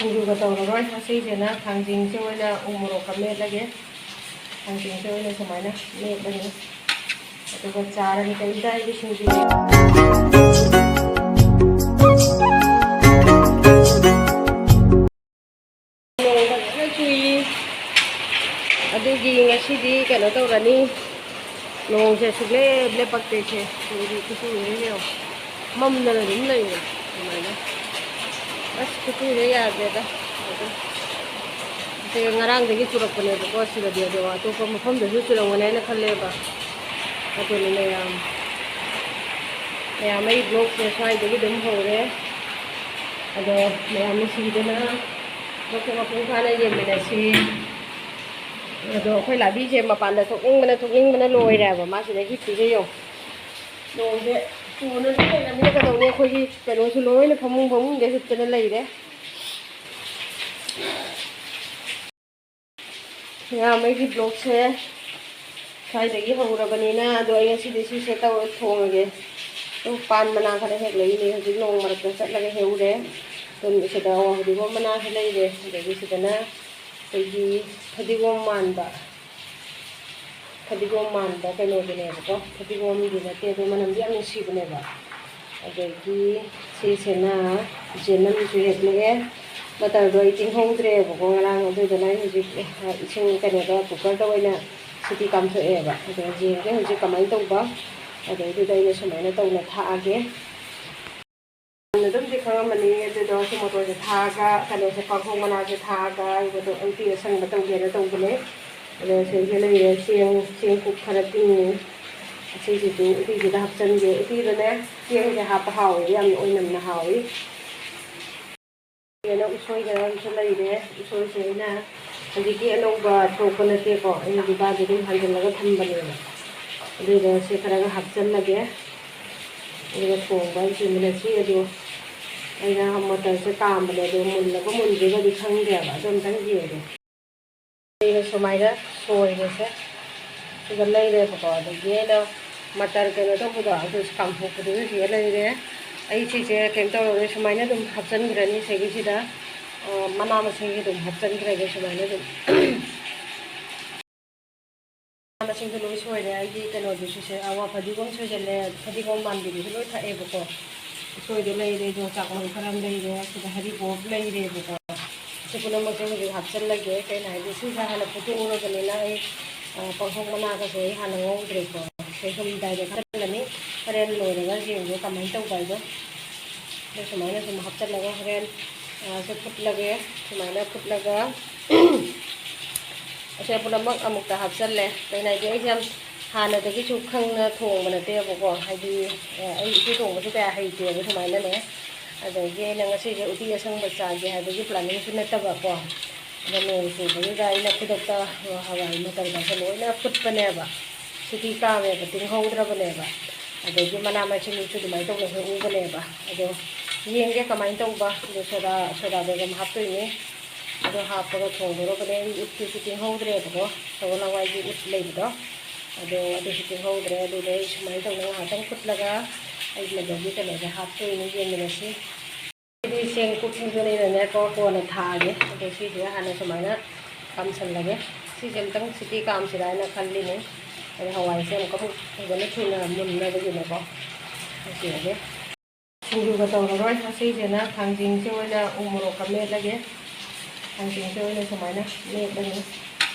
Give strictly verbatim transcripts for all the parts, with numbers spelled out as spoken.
ꯁꯤꯡꯖꯨꯒ ꯇꯧꯔꯔꯣꯏ꯫ ꯉꯁꯤꯁꯤꯅ ꯊꯥꯡꯖꯤꯡꯁꯦ ꯑꯣꯏꯅ ꯎ ꯃꯣꯔꯣꯛꯀ ꯃꯦꯠꯂꯒꯦ꯫ ꯊꯥꯡꯖꯤꯡꯁꯦ ꯑꯣꯏꯅ ꯁꯨꯃꯥꯏꯅ ꯃꯦꯠꯂꯅꯤ꯫ ꯑꯗꯨꯒ ꯆꯥꯔꯅꯤ꯫ ꯀꯩꯝꯇ ꯑꯩꯗꯤ ꯁꯤꯡꯖꯨ ꯅꯣꯡ ꯐꯖꯅ ꯆꯨꯏ꯫ ꯑꯗꯨꯒꯤ ꯉꯁꯤꯗꯤ ꯀꯩꯅꯣ ꯇꯧꯔꯅꯤ꯫ ꯅꯣꯡꯁꯦ ꯁꯨꯛꯂꯦꯞ ꯂꯦꯞꯄꯛꯇꯦꯁꯦ꯫ ꯅꯣꯡꯒꯤ ꯈꯨꯆꯨꯁꯦ ꯌꯦꯡꯉꯣ꯫ ꯃꯝꯗꯅ ꯑꯗꯨꯝ ꯂꯩꯔꯦ ꯑꯗꯨꯃꯥꯏꯅ꯫ ꯑꯁ, ꯈꯨꯆꯨꯁꯦ ꯌꯥꯗ꯭ꯔꯦꯗ꯫ ꯑꯗꯨꯝ ꯁꯦ ꯉꯔꯥꯡꯗꯒꯤ ꯆꯨꯔꯛꯄꯅꯦꯕꯀꯣ ꯁꯤꯗꯗꯤ, ꯑꯗꯣ ꯑꯇꯣꯞꯄ ꯃꯐꯝꯗꯁꯨ ꯆꯨꯔꯝꯒꯅꯤ ꯍꯥꯏꯅ ꯈꯜꯂꯦꯕ꯫ ꯑꯗꯨꯅꯤ ꯃꯌꯥꯝ, ꯃꯌꯥꯝ ꯑꯩ vlogꯁꯦ ꯁ꯭ꯋꯥꯏꯗꯒꯤ ꯑꯗꯨꯝ ꯍꯧꯔꯦ꯫ ꯑꯗꯣ ꯃꯌꯥꯝ ꯅꯨꯡꯁꯤꯕꯤꯗꯅ vlogꯁꯦ ꯃꯄꯨꯡ ꯐꯥꯅ ꯌꯦꯡꯃꯤꯟꯅꯁꯤ꯫ ꯑꯗꯣ ꯑꯩꯈꯣꯏ ꯂꯥꯕꯤꯁꯦ ꯃꯄꯥꯟꯗ ꯊꯣꯛꯅꯤꯡꯕꯅ ꯊꯣꯛꯅꯤꯡꯕꯅ ꯂꯣꯏꯔꯦ ꯍꯥꯏꯕ꯫ ꯃꯥ ꯁꯤꯗ ꯍꯤꯞꯄꯤꯁꯦ ꯌꯦꯡꯉꯣ꯫ ꯅꯣꯡꯁꯦ ꯆꯨꯅꯁꯨ ꯂꯩꯔꯕꯅꯤꯅ ꯀꯩꯗꯧꯅꯤ? ꯑꯩꯈꯣꯏꯒꯤ ꯀꯩꯅꯣꯁꯨ ꯂꯣꯏꯅ ꯐꯃꯨꯡ ꯐꯃꯨꯡꯗ ꯍꯤꯞꯇꯅ ꯂꯩꯔꯦ꯫ ꯃꯌꯥꯝ, ꯑꯩꯒꯤ vlogꯁꯦ ꯁ꯭ꯋꯥꯏꯗꯒꯤ ꯍꯧꯔꯕꯅꯤꯅ, ꯑꯗꯣ ꯑꯩ ꯉꯁꯤꯗꯤ ꯁꯤꯁꯦ ꯇꯧꯔ ꯊꯣꯡꯉꯒꯦ꯫ ꯑꯗꯨ ꯄꯥꯟ ꯃꯅꯥ ꯈꯔ ꯍꯦꯛ ꯂꯩꯅꯦ, ꯍꯧꯖꯤꯛ ꯅꯣꯡ ꯃꯔꯛꯇ ꯆꯠꯂꯒ ꯍꯦꯛꯎꯔꯦ꯫ ꯑꯗꯨꯝ ꯁꯤꯗ ꯐꯗꯤꯒꯣꯝ ꯃꯅꯥꯁꯨ ꯂꯩꯔꯦ, ꯑꯗꯒꯤ ꯁꯤꯗꯅ ꯑꯩꯈꯣꯏꯒꯤ ꯐꯗꯤꯒꯣꯝ ꯃꯥꯟꯕ, ꯐꯗꯤꯒꯣꯝ ꯃꯥꯟꯕ ꯀꯩꯅꯣꯗꯨꯅꯦꯕꯀꯣ, ꯐꯗꯤꯒꯣꯝꯗꯤ ꯅꯠꯇꯦ, ꯑꯗꯣ ꯃꯅꯝꯗꯤ ꯌꯥꯝ ꯅꯨꯡꯁꯤꯕꯅꯦꯕ꯫ ꯑꯗꯒꯤ ꯁꯤꯁꯤꯅ ꯖꯦꯅꯝꯁꯨ ꯍꯦꯛꯂꯛꯑꯦ꯫ ꯃꯇꯔꯗꯣ ꯑꯩ ꯇꯤꯡꯍꯧꯗ꯭ꯔꯦꯕꯀꯣ ꯉꯔꯥꯡ, ꯑꯗꯨꯗꯨꯅ ꯑꯩ ꯍꯧꯖꯤꯛ ꯏꯁꯤꯡ ꯀꯩꯅꯣꯗ, ꯀꯨꯀꯔꯗ ꯑꯣꯏꯅ ꯁꯤꯇꯤ ꯀꯥꯝꯊꯣꯛꯑꯦꯕ꯫ ꯑꯗꯣ ꯌꯦꯡꯒꯦ ꯍꯧꯖꯤꯛ ꯀꯃꯥꯏꯅ ꯇꯧꯕ꯫ ꯑꯗꯩꯗꯨꯗ ꯑꯩꯅ ꯁꯨꯃꯥꯏꯅ ꯇꯧꯅ ꯊꯥꯛꯑꯒꯦ꯫ ꯌꯥꯝꯅ ꯑꯗꯨꯝꯗꯤ ꯈꯪꯉꯝꯃꯅꯤ, ꯑꯗꯨꯗꯣ ꯁꯤ ꯃꯣꯇꯣꯔꯁꯦ ꯊꯥꯛꯑꯒ, ꯀꯩꯅꯣꯁꯦ, ꯄꯥꯡꯈꯣꯛ ꯃꯅꯥꯁꯦ ꯊꯥꯛꯑꯒ ꯑꯩ ꯃꯣꯇꯣꯔ ꯎꯇꯤ ꯑꯁꯪꯕ ꯇꯧꯒꯦꯅ ꯇꯧꯕꯅꯦ꯫ ꯑꯗꯣ ꯁꯤꯗꯩꯁꯤꯗ ꯂꯩꯔꯦ ꯆꯦꯡ, ꯆꯦꯡ ꯀꯨꯞ ꯈꯔ ꯇꯤꯡꯉꯤ꯫ ꯑꯁꯤꯁꯤꯁꯨ ꯎꯇꯤꯁꯤꯗ ꯍꯥꯞꯆꯤꯟꯒꯦ꯫ ꯎꯇꯤꯗꯅꯦ ꯆꯦꯡꯁꯦ ꯍꯥꯞꯄ ꯍꯥꯎꯋꯦ, ꯌꯥꯝꯅ ꯑꯣꯏꯅꯝꯅ ꯍꯥꯎꯋꯤ꯫ ꯑꯗꯨꯅ ꯎꯁꯣꯏ ꯈꯔ ꯑꯃꯁꯨ ꯂꯩꯔꯦ꯫ ꯎꯁꯣꯏꯁꯦ ꯑꯩꯅ ꯍꯧꯖꯤꯛꯀꯤ ꯑꯅꯧꯕ ꯊꯣꯛꯄ ꯅꯠꯇꯦꯀꯣ, ꯑꯩꯅ ꯗꯤꯕꯥꯗ ꯑꯗꯨꯝ ꯍꯥꯟꯖꯤꯜꯂꯒ ꯊꯝꯕꯅꯦꯕ꯫ ꯑꯗꯨꯗꯣ ꯁꯤ ꯈꯔꯒ ꯍꯥꯞꯆꯤꯜꯂꯒꯦ꯫ ꯑꯗꯨꯒ ꯊꯣꯡꯕ ꯍꯧꯖꯤꯟꯃꯤꯟꯅꯁꯤ꯫ ꯑꯗꯣ ꯑꯩꯅ ꯃꯣꯇꯔꯁꯦ ꯀꯥꯝꯕꯅꯦ, ꯑꯗꯣ ꯃꯨꯜꯂꯕ ꯃꯨꯟꯗ꯭ꯔꯤꯕꯗꯤ ꯈꯪꯗꯦꯕ, ꯑꯗꯨ ꯑꯝꯇꯪ ꯌꯦꯡꯒꯦ꯫ ꯑꯩꯅ ꯁꯨꯃꯥꯏꯅ ꯁꯣꯏꯔꯦꯁꯦ꯫ ꯁꯤꯗ ꯂꯩꯔꯦꯕꯀꯣ꯫ ꯑꯗꯒꯤ ꯑꯩꯅ ꯃꯇꯔ ꯀꯩꯅꯣ ꯇꯧꯕꯗꯣ, ꯑꯗꯨ ꯀꯥꯝꯊꯣꯛꯄꯗꯨꯁꯨ ꯁꯤꯗ ꯂꯩꯔꯦ꯫ ꯑꯩ ꯁꯤꯁꯦ ꯀꯩꯅꯣ ꯇꯧꯔꯔꯣꯏ, ꯁꯨꯃꯥꯏꯅ ꯑꯗꯨꯝ ꯍꯥꯞꯆꯤꯟꯈ꯭ꯔꯅꯤ ꯁꯤꯒꯤꯁꯤꯗ꯫ ꯃꯅꯥ ꯃꯁꯤꯡꯁꯦ ꯑꯗꯨꯝ ꯍꯥꯞꯆꯤꯟꯈ꯭ꯔꯒꯦ ꯁꯨꯃꯥꯏꯅ ꯑꯗꯨꯝ꯫ ꯃꯁꯤꯡꯗꯣ ꯂꯣꯏ ꯁꯣꯏꯔꯦ꯫ ꯑꯩꯒꯤ ꯀꯩꯅꯣꯗꯨꯁꯨ ꯁꯦ-, ꯑꯋꯥ ꯐꯗꯤꯒꯣꯝ ꯁꯣꯏꯖꯜꯂꯦ, ꯐꯗꯤꯒꯣꯝ ꯃꯥꯟꯕꯤꯗꯨꯁꯨ ꯂꯣꯏ ꯊꯛꯑꯦꯕꯀꯣ꯫ ꯎꯁꯣꯏꯗꯣ ꯂꯩꯔꯦ, ꯌꯣꯡꯆꯥꯛ ꯃꯔꯨ ꯈꯔ ꯑꯃ ꯂꯩꯔꯦ, ꯁꯤꯗ ꯍꯔꯤꯕꯣꯞ ꯂꯩꯔꯦꯕꯀꯣ꯫ ꯁꯤ ꯄꯨꯝꯅꯃꯛꯁꯦ ꯍꯧꯖꯤꯛ ꯍꯥꯞꯆꯤꯜꯂꯒꯦ꯫ ꯀꯩꯅꯣ ꯍꯥꯏꯗꯤ ꯁꯤꯁꯦ ꯍꯥꯟꯅ ꯐꯨꯠꯇꯣꯛꯎꯔꯕꯅꯤꯅ ꯑꯩ, ꯑ, ꯄꯥꯡꯈꯣꯛ ꯃꯅꯥꯒꯁꯨ ꯑꯩ ꯍꯥꯟꯅ ꯉꯧꯗ꯭ꯔꯦꯀꯣ꯫ ꯁꯣꯏꯖꯜꯂꯝꯗꯥꯏꯗ ꯍꯥꯞꯆꯤꯜꯂꯅꯤ꯫ ꯍꯣꯔꯦꯟ ꯂꯣꯏꯔꯒ ꯌꯦꯡꯒꯦ ꯀꯃꯥꯏꯅ ꯇꯧꯕ ꯍꯥꯏꯗꯣ꯫ ꯑꯗꯣ ꯁꯨꯃꯥꯏꯅ ꯁꯨꯝ ꯍꯥꯞꯆꯤꯜꯂꯒ ꯍꯣꯔꯦꯟ, ꯑ, ꯁꯤ ꯐꯨꯠꯂꯒꯦ꯫ ꯁꯨꯃꯥꯏꯅ ꯐꯨꯠꯂꯒ ꯑꯁꯦ ꯄꯨꯝꯅꯃꯛ ꯑꯃꯨꯛꯇ ꯍꯥꯞꯆꯜꯂꯦ꯫ ꯀꯩꯅꯣ ꯍꯥꯏꯗꯤ ꯑꯩꯁꯦ ꯌꯥꯝ ꯍꯥꯟꯅꯗꯒꯤꯁꯨ ꯈꯪꯅ ꯊꯣꯡꯕ ꯅꯠꯇꯦꯕꯀꯣ꯫ ꯍꯥꯏꯗꯤ, ꯑꯦ, ꯑꯩ ꯎꯇꯤ ꯊꯣꯡꯕꯁꯨ ꯀꯌꯥ ꯍꯩꯇꯦꯕ ꯁꯨꯃꯥꯏꯅꯅꯦ꯫ ꯑꯗꯒꯤ ꯑꯩꯅ ꯉꯁꯤꯁꯦ ꯎꯇꯤ ꯑꯁꯪꯕ ꯆꯥꯒꯦ ꯍꯥꯏꯕꯒꯤ ꯄ꯭ꯂꯥꯅꯤꯡꯁꯨ ꯅꯠꯇꯕꯀꯣ꯫ ꯑꯗ ꯅꯣꯡ ꯆꯨꯕꯗꯨꯗ ꯑꯩꯅ ꯈꯨꯗꯛꯇ ꯍꯋꯥꯏ ꯃꯇꯔꯒꯁꯦ ꯂꯣꯏꯅ ꯐꯨꯠꯄꯅꯦꯕ꯫ ꯁꯤꯇꯤ ꯀꯥꯝꯃꯦꯕ, ꯇꯤꯡꯍꯧꯗ꯭ꯔꯕꯅꯦꯕ꯫ ꯑꯗꯒꯤ ꯃꯅꯥ ꯃꯁꯤꯡꯁꯨ ꯑꯗꯨꯃꯥꯏꯅ ꯇꯧꯅ ꯍꯦꯛ ꯎꯕꯅꯦꯕ꯫ ꯑꯗꯣ ꯌꯦꯡꯒꯦ ꯀꯃꯥꯏꯅ ꯇꯧꯕ꯫ ꯑꯗꯣ ꯁꯣꯗꯥ, ꯁꯣꯗꯥ ꯕꯥꯏꯒꯞ ꯍꯥꯞꯇꯣꯏꯅꯦ꯫ ꯑꯗꯣ ꯍꯥꯞꯄꯒ ꯊꯣꯡꯗꯣꯔꯕꯅꯦ꯫ ꯑꯩ ꯎꯠꯇꯨꯁꯨ ꯇꯤꯡꯍꯧꯗ꯭ꯔꯦꯕꯀꯣ, ꯁꯒꯣꯜ ꯍꯋꯥꯏꯒꯤ ꯎꯠ ꯂꯩꯕꯗꯣ, ꯑꯗꯣ ꯑꯗꯨꯁꯨ ꯇꯤꯡꯍꯧꯗ꯭ꯔꯦ꯫ ꯑꯗꯨꯗ ꯑꯩ ꯁꯨꯃꯥꯏꯅ ꯇꯧꯅ ꯉꯥꯏꯍꯥꯛꯇꯪ ꯐꯨꯠꯂꯒ ꯑꯩ ꯃꯗꯨꯒꯤ ꯀꯩꯅꯣꯁꯦ ꯍꯥꯞꯇꯣꯏꯅꯦ꯫ ꯌꯦꯡꯃꯤꯟꯅꯁꯤ꯫ ꯑꯩꯗꯤ ꯆꯦꯡ ꯀꯨꯞꯄꯤꯗꯨꯅꯤꯅꯅꯦꯀꯣ, ꯀꯣꯟꯅ ꯊꯥꯛꯑꯒꯦ꯫ ꯑꯗꯣ ꯁꯤꯁꯦ ꯍꯥꯟꯅ ꯁꯨꯃꯥꯏꯅ ꯀꯥꯝꯁꯜꯂꯒꯦ꯫ ꯁꯤꯁꯦ ꯑꯝꯇꯪ ꯁꯤꯇꯤ ꯀꯥꯝꯁꯤꯔꯥ ꯍꯥꯏꯅ ꯈꯜꯂꯤꯅꯦ꯫ ꯑꯗꯣ ꯍꯋꯥꯏꯁꯦ ꯑꯃꯨꯛꯀ ꯑꯃꯨꯛ ꯐꯖꯅ ꯊꯨꯅ ꯃꯨꯟꯅꯕꯒꯤꯅꯦꯀꯣ꯫ ꯁꯤꯔꯒꯦ꯫ ꯁꯤꯡꯖꯨꯒ ꯇꯧꯔꯔꯣꯏ꯫ ꯉꯁꯤꯁꯤꯅ ꯊꯥꯡꯖꯤꯡꯁꯦ ꯑꯣꯏꯅ ꯎ ꯃꯣꯔꯣꯛꯀ ꯃꯦꯠꯂꯒꯦ꯫ ꯊꯥꯡꯖꯤꯡꯁꯦ ꯑꯣꯏꯅ ꯁꯨꯃꯥꯏꯅ ꯃꯦꯠꯂꯅꯤ꯫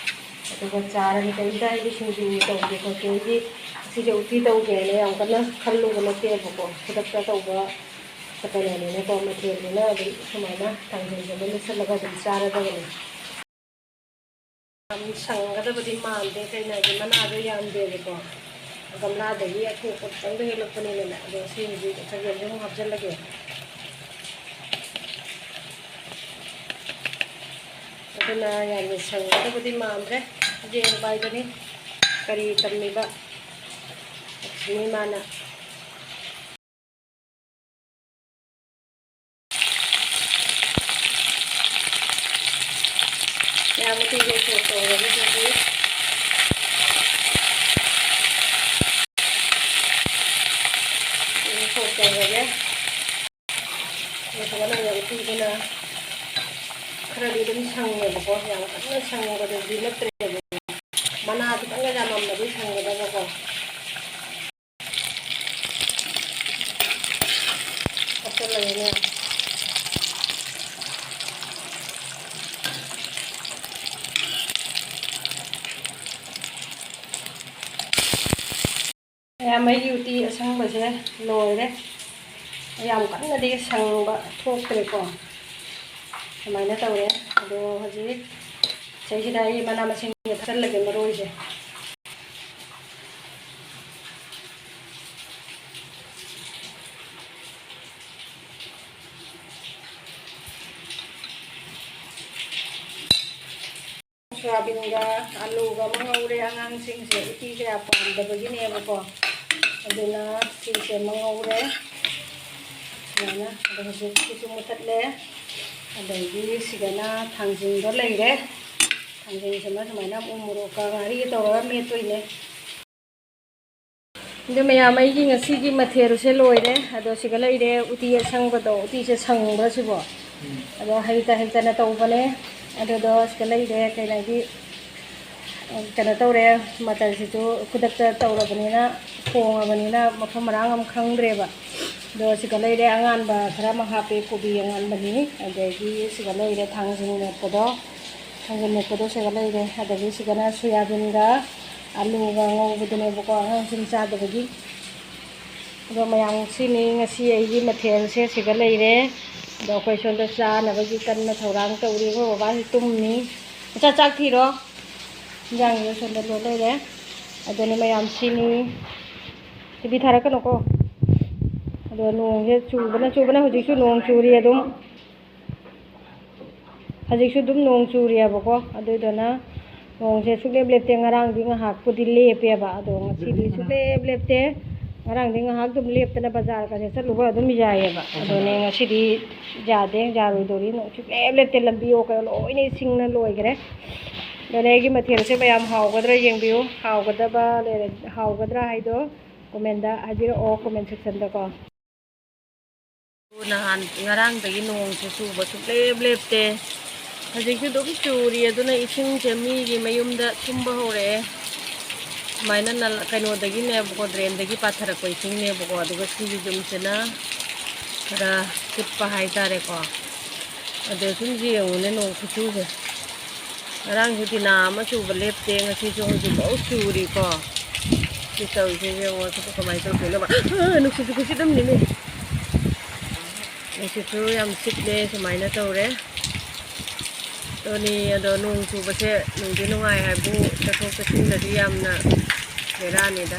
ꯑꯗꯨꯒ ꯆꯥꯔꯅꯤ꯫ ꯀꯩꯝꯇ ꯑꯩꯗꯤ ꯁꯤꯡꯖꯨ ꯇꯧꯒꯦ ꯈꯣꯠꯀꯦ, ꯑꯩꯗꯤ ꯁꯤꯁꯦ ꯎꯇꯤ ꯇꯧꯒꯦꯅ ꯌꯥꯝ ꯀꯟꯅ ꯈꯜꯂꯨꯕ ꯅꯠꯇꯦꯕꯀꯣ꯫ ꯈꯨꯗꯛꯇ ꯇꯧꯕ ꯀꯩꯅꯣꯅꯤꯅꯀꯣ, ꯃꯊꯦꯜꯅꯤꯅ ꯑꯗꯨꯝ ꯁꯨꯃꯥꯏꯅ ꯊꯥꯡꯖꯤꯡꯁꯦ ꯑꯗꯨꯝ ꯃꯦꯠꯁꯜꯂꯒ ꯑꯗꯨꯝ ꯆꯥꯔꯗꯕꯅꯤ꯫ ꯌꯥꯝ ꯁꯪꯒꯗꯕꯗꯤ ꯃꯥꯟꯗꯦ, ꯀꯩꯅꯣ ꯍꯥꯏꯗꯤ ꯃꯅꯥꯗꯣ ꯌꯥꯝꯗꯦꯕꯀꯣ, ꯒꯝꯂꯥꯗꯒꯤ ꯑꯊꯣꯛꯄ ꯈꯤꯇꯪꯗ ꯍꯦꯛꯂꯛꯄꯅꯤꯅꯅꯦ꯫ ꯑꯗꯣ ꯁꯤ ꯍꯧꯖꯤꯛ ꯆꯒꯦꯝꯁꯦ ꯑꯃꯨꯛ ꯍꯥꯞꯆꯤꯜꯂꯒꯦ꯫ ꯑꯗꯨꯅ ꯌꯥꯝꯅ ꯁꯪꯒꯗꯕꯗꯤ ꯃꯥꯟꯗ꯭ꯔꯦ꯫ ꯌꯦꯡꯕ ꯍꯥꯏꯗꯨꯅꯤ ꯀꯔꯤ ꯇꯝꯃꯤꯕ ꯂꯛꯁꯃꯤ ꯃꯥꯅ꯫ ꯌꯥꯝ ꯃꯇꯤꯛ ꯁꯣꯛ ꯇꯧꯔꯒ ꯑꯗꯨꯗꯤ ꯁꯣꯛ ꯇꯧꯔꯒꯦ꯫ ꯑꯗꯨꯒ ꯅꯪꯅ ꯎꯇꯤꯗꯨꯅ ꯈꯔꯗꯤ ꯑꯗꯨꯝ ꯁꯪꯉꯦꯕꯀꯣ, ꯌꯥꯝ ꯀꯟꯅ ꯁꯪꯕꯗꯨꯗꯤ ꯅꯠꯇ꯭ꯔꯦꯕ꯫ ꯃꯅꯥ ꯈꯤꯇꯪꯒ ꯌꯥꯝꯃꯝꯃꯗꯤ ꯁꯪꯒꯗꯕꯀꯣ꯫ ꯍꯥꯞꯆꯜꯂꯒꯦꯅꯦ꯫ ꯃꯌꯥꯝ, ꯑꯩꯒꯤ ꯎꯇꯤ ꯑꯁꯪꯕꯁꯦ ꯂꯣꯏꯔꯦ꯫ ꯌꯥꯝ ꯀꯟꯅꯗꯤ ꯁꯪꯕ ꯊꯣꯛꯇ꯭ꯔꯦꯀꯣ꯫ ꯁꯨꯃꯥꯏꯅ ꯇꯧꯔꯦ꯫ ꯑꯗꯣ ꯍꯧꯖꯤꯛ ꯁꯤꯗꯩꯁꯤꯗ ꯑꯩ ꯃꯅꯥ ꯃꯁꯤꯡ ꯊꯥꯛꯆꯜꯂꯒꯦ, ꯃꯔꯣꯏꯁꯦ꯫ ꯁꯣꯌꯥꯕꯤꯟꯒ ꯑꯂꯨꯒ ꯑꯃ ꯉꯧꯔꯦ꯫ ꯑꯉꯥꯡꯁꯤꯡꯁꯦ ꯎꯇꯤ ꯀꯌꯥ ꯄꯥꯝꯗꯕꯒꯤꯅꯦꯕꯀꯣ, ꯑꯗꯨꯅ ꯁꯤꯁꯦ ꯑꯃ ꯉꯧꯔꯦ ꯁꯨꯃꯥꯏꯅ꯫ ꯑꯗꯣ ꯍꯧꯖꯤꯛ ꯁꯤꯁꯨ ꯃꯨꯊꯠꯂꯦ꯫ ꯑꯗꯒꯤ ꯁꯤꯗꯅ ꯊꯥꯡꯖꯤꯡꯗꯣ ꯂꯩꯔꯦ꯫ ꯊꯥꯡꯖꯤꯡꯁꯤꯃ ꯁꯨꯃꯥꯏꯅ ꯎ ꯃꯣꯔꯣꯛꯀ ꯉꯥꯔꯤꯒ ꯇꯧꯔꯒ ꯃꯦꯠꯇꯣꯏꯅꯦ꯫ ꯑꯗꯨ ꯃꯌꯥꯝ, ꯑꯩꯒꯤ ꯉꯁꯤꯒꯤ ꯃꯊꯦꯜꯁꯦ ꯂꯣꯏꯔꯦ꯫ ꯑꯗꯣ ꯁꯤꯒ ꯂꯩꯔꯦ ꯎꯇꯤ ꯑꯁꯪꯕꯗꯣ, ꯎꯇꯤꯁꯦ ꯁꯪꯕ꯭ꯔꯥ ꯁꯤꯕꯣ? ꯑꯗꯣ ꯍꯩꯇ ꯍꯩꯇꯅ ꯇꯧꯕꯅꯦ꯫ ꯑꯗꯨꯗꯣ ꯁꯤꯒ ꯂꯩꯔꯦ, ꯀꯩꯅꯣꯒꯤ, ꯀꯩꯅꯣ ꯇꯧꯔꯦ, ꯃꯆꯜꯁꯤꯁꯨ ꯈꯨꯗꯛꯇ ꯇꯧꯔꯕꯅꯤꯅ, ꯊꯣꯡꯉꯕꯅꯤꯅ ꯃꯐꯝ ꯃꯔꯥꯡ ꯑꯃ ꯈꯪꯗ꯭ꯔꯦꯕ꯫ ꯑꯗꯣ ꯁꯤꯒ ꯂꯩꯔꯦ, ꯑꯉꯥꯟꯕ ꯈꯔ ꯑꯃ ꯍꯥꯞꯄꯦ, ꯀꯣꯕꯤ ꯑꯉꯥꯟꯕꯅꯤ꯫ ꯑꯗꯒꯤ ꯁꯤꯒ ꯂꯩꯔꯦ, ꯊꯥꯡꯖꯤꯡ ꯃꯦꯠꯄꯗꯣ, ꯊꯥꯡꯖꯤꯡ ꯃꯦꯠꯄꯗꯣ ꯁꯤꯒ ꯂꯩꯔꯦ꯫ ꯑꯗꯒꯤ ꯁꯤꯒꯅ ꯁꯣꯌꯥꯕꯤꯟꯒ ꯑꯂꯨꯒ ꯉꯧꯕꯗꯨꯅꯦꯕꯀꯣ, ꯑꯉꯥꯡꯁꯤꯡ ꯆꯥꯗꯕꯒꯤ꯫ ꯑꯗꯣ ꯃꯌꯥꯝ, ꯁꯤꯅꯤ ꯉꯁꯤ ꯑꯩꯒꯤ ꯃꯊꯦꯜꯁꯦ ꯁꯤꯒ ꯂꯩꯔꯦ꯫ ꯑꯗꯣ ꯑꯩꯈꯣꯏ ꯁꯣꯝꯗ ꯆꯥꯅꯕꯒꯤ ꯀꯟꯅ ꯊꯧꯔꯥꯡ ꯇꯧꯔꯤ꯫ ꯑꯩꯈꯣꯏ ꯕꯕꯥꯁꯤ ꯇꯨꯝꯃꯤ꯫ ꯃꯆꯥ, ꯆꯥꯛ ꯊꯤꯔꯣ꯫ ꯏꯟꯖꯥꯡꯁꯦ ꯁꯣꯝꯗ ꯂꯣꯏ ꯂꯩꯔꯦ꯫ ꯑꯗꯨꯅꯤ ꯃꯌꯥꯝ, ꯁꯤꯅꯤ꯫ ꯇꯤ ꯚꯤ ꯊꯥꯔꯛꯀꯅꯨꯀꯣ꯫ ꯑꯗꯣ ꯅꯣꯡꯁꯦ ꯆꯨꯕꯅ, ꯆꯨꯕꯅ, ꯍꯧꯖꯤꯛꯁꯨ ꯅꯣꯡ ꯆꯨꯔꯤ ꯑꯗꯨꯝ꯫ ꯍꯧꯖꯤꯛꯁꯨ ꯑꯗꯨꯝ ꯅꯣꯡ ꯆꯨꯔꯤꯑꯕꯀꯣ꯫ ꯑꯗꯨꯗꯨꯅ ꯅꯣꯡꯁꯦ ꯁꯨꯛꯂꯦꯞ ꯂꯦꯞꯇꯦ꯫ ꯉꯔꯥꯡꯗꯤ ꯉꯥꯏꯍꯥꯛꯄꯨꯗꯤ ꯂꯦꯞꯄꯦꯕ, ꯑꯗꯣ ꯉꯁꯤꯗꯤ ꯁꯨꯛꯂꯦꯞ ꯂꯦꯞꯇꯦ꯫ ꯉꯔꯥꯡꯗꯤ ꯉꯥꯏꯍꯥꯛ ꯑꯗꯨꯝ ꯂꯦꯞꯇꯅ ꯕꯖꯥꯔꯒꯁꯦ ꯆꯠꯂꯨꯕ ꯑꯗꯨꯝ ꯌꯥꯏꯑꯕ꯫ ꯑꯗꯨꯅꯦ ꯉꯁꯤꯗꯤ ꯌꯥꯗꯦ, ꯌꯥꯔꯣꯏꯗꯧꯔꯤ꯫ ꯅꯣꯡ ꯁꯨꯛꯂꯦꯞ ꯂꯦꯞꯇꯦ꯫ ꯂꯝꯕꯤ ꯑꯣ ꯀꯩꯅꯣ ꯂꯣꯏꯅ ꯏꯁꯤꯡꯅ ꯂꯣꯏꯈ꯭ꯔꯦ꯫ ꯑꯗꯨꯅꯦ ꯑꯩꯒꯤ ꯃꯊꯦꯜꯁꯦ ꯃꯌꯥꯝ ꯍꯥꯎꯒꯗ꯭ꯔꯥ ꯌꯦꯡꯕꯤꯌꯨ꯫ ꯍꯥꯎꯒꯗꯕ ꯂꯩꯔ-, ꯍꯥꯎꯒꯗ꯭ꯔꯥ ꯍꯥꯏꯗꯣ ꯀꯣꯃꯦꯟꯗ ꯍꯥꯏꯕꯤꯔꯛꯑꯣ, ꯀꯣꯃꯦꯟ ꯁꯦꯛꯁꯟꯗꯀꯣ꯫ ꯅꯍꯥꯟ ꯉꯔꯥꯡꯗꯒꯤ ꯅꯣꯡꯁꯦ ꯆꯨꯕ ꯁꯨꯛꯂꯦꯞ ꯂꯦꯞꯇꯦ꯫ ꯍꯧꯖꯤꯛꯁꯨ ꯑꯗꯨꯝ ꯆꯨꯔꯤ, ꯑꯗꯨꯅ ꯏꯁꯤꯡꯁꯦ ꯃꯤꯒꯤ ꯃꯌꯨꯝꯗ ꯊꯨꯝꯕ ꯍꯧꯔꯛꯑꯦ꯫ ꯁꯨꯃꯥꯏꯅ ꯅꯂꯥ, ꯀꯩꯅꯣꯗꯒꯤꯅꯦꯕꯀꯣ, drainꯗꯒꯤ ꯄꯥꯊꯔꯛꯄ ꯏꯁꯤꯡꯅꯦꯕꯀꯣ, ꯑꯗꯨꯒ ꯁꯤꯒꯤ ꯌꯨꯝꯁꯤꯅ ꯈꯔ ꯀꯨꯠꯄ ꯍꯥꯏꯇꯥꯔꯦꯀꯣ꯫ ꯑꯗꯣ ꯁꯨꯝ ꯌꯦꯡꯉꯨꯅꯦ, ꯅꯣꯡ ꯈꯨꯆꯨꯁꯦ꯫ ꯉꯔꯥꯡꯁꯨ ꯇꯤꯅꯥ ꯑꯃ ꯆꯨꯕ ꯂꯦꯞꯇꯦ, ꯉꯁꯤꯁꯨ ꯍꯧꯖꯤꯛꯐꯥꯎ ꯆꯨꯔꯤꯀꯣ꯫ ꯁꯤ ꯇꯧꯔꯤꯁꯦ ꯌꯦꯡꯉꯣ, ꯁꯤꯕꯨ ꯀꯃꯥꯏꯅ ꯇꯧꯗꯣꯏꯅꯣꯕ? ꯑꯥ, ꯅꯨꯡꯁꯤꯠꯁꯨ ꯈꯨꯁꯤꯠ ꯑꯃꯅꯤꯅꯦ꯫ ꯅꯨꯡꯁꯤꯠꯁꯨ ꯌꯥꯝ ꯁꯤꯠꯂꯦ, ꯁꯨꯃꯥꯏꯅ ꯇꯧꯔꯦ꯫ ꯑꯗꯨꯅꯤ, ꯑꯗꯣ ꯅꯣꯡ ꯆꯨꯕꯁꯦ ꯅꯨꯡꯗꯤ ꯅꯨꯡꯉꯥꯏ ꯍꯥꯏꯕꯨ, ꯆꯠꯊꯣꯛ ꯆꯠꯁꯤꯟꯗꯗꯤ ꯌꯥꯝꯅ ꯕꯦꯔꯥꯅꯤꯗ꯫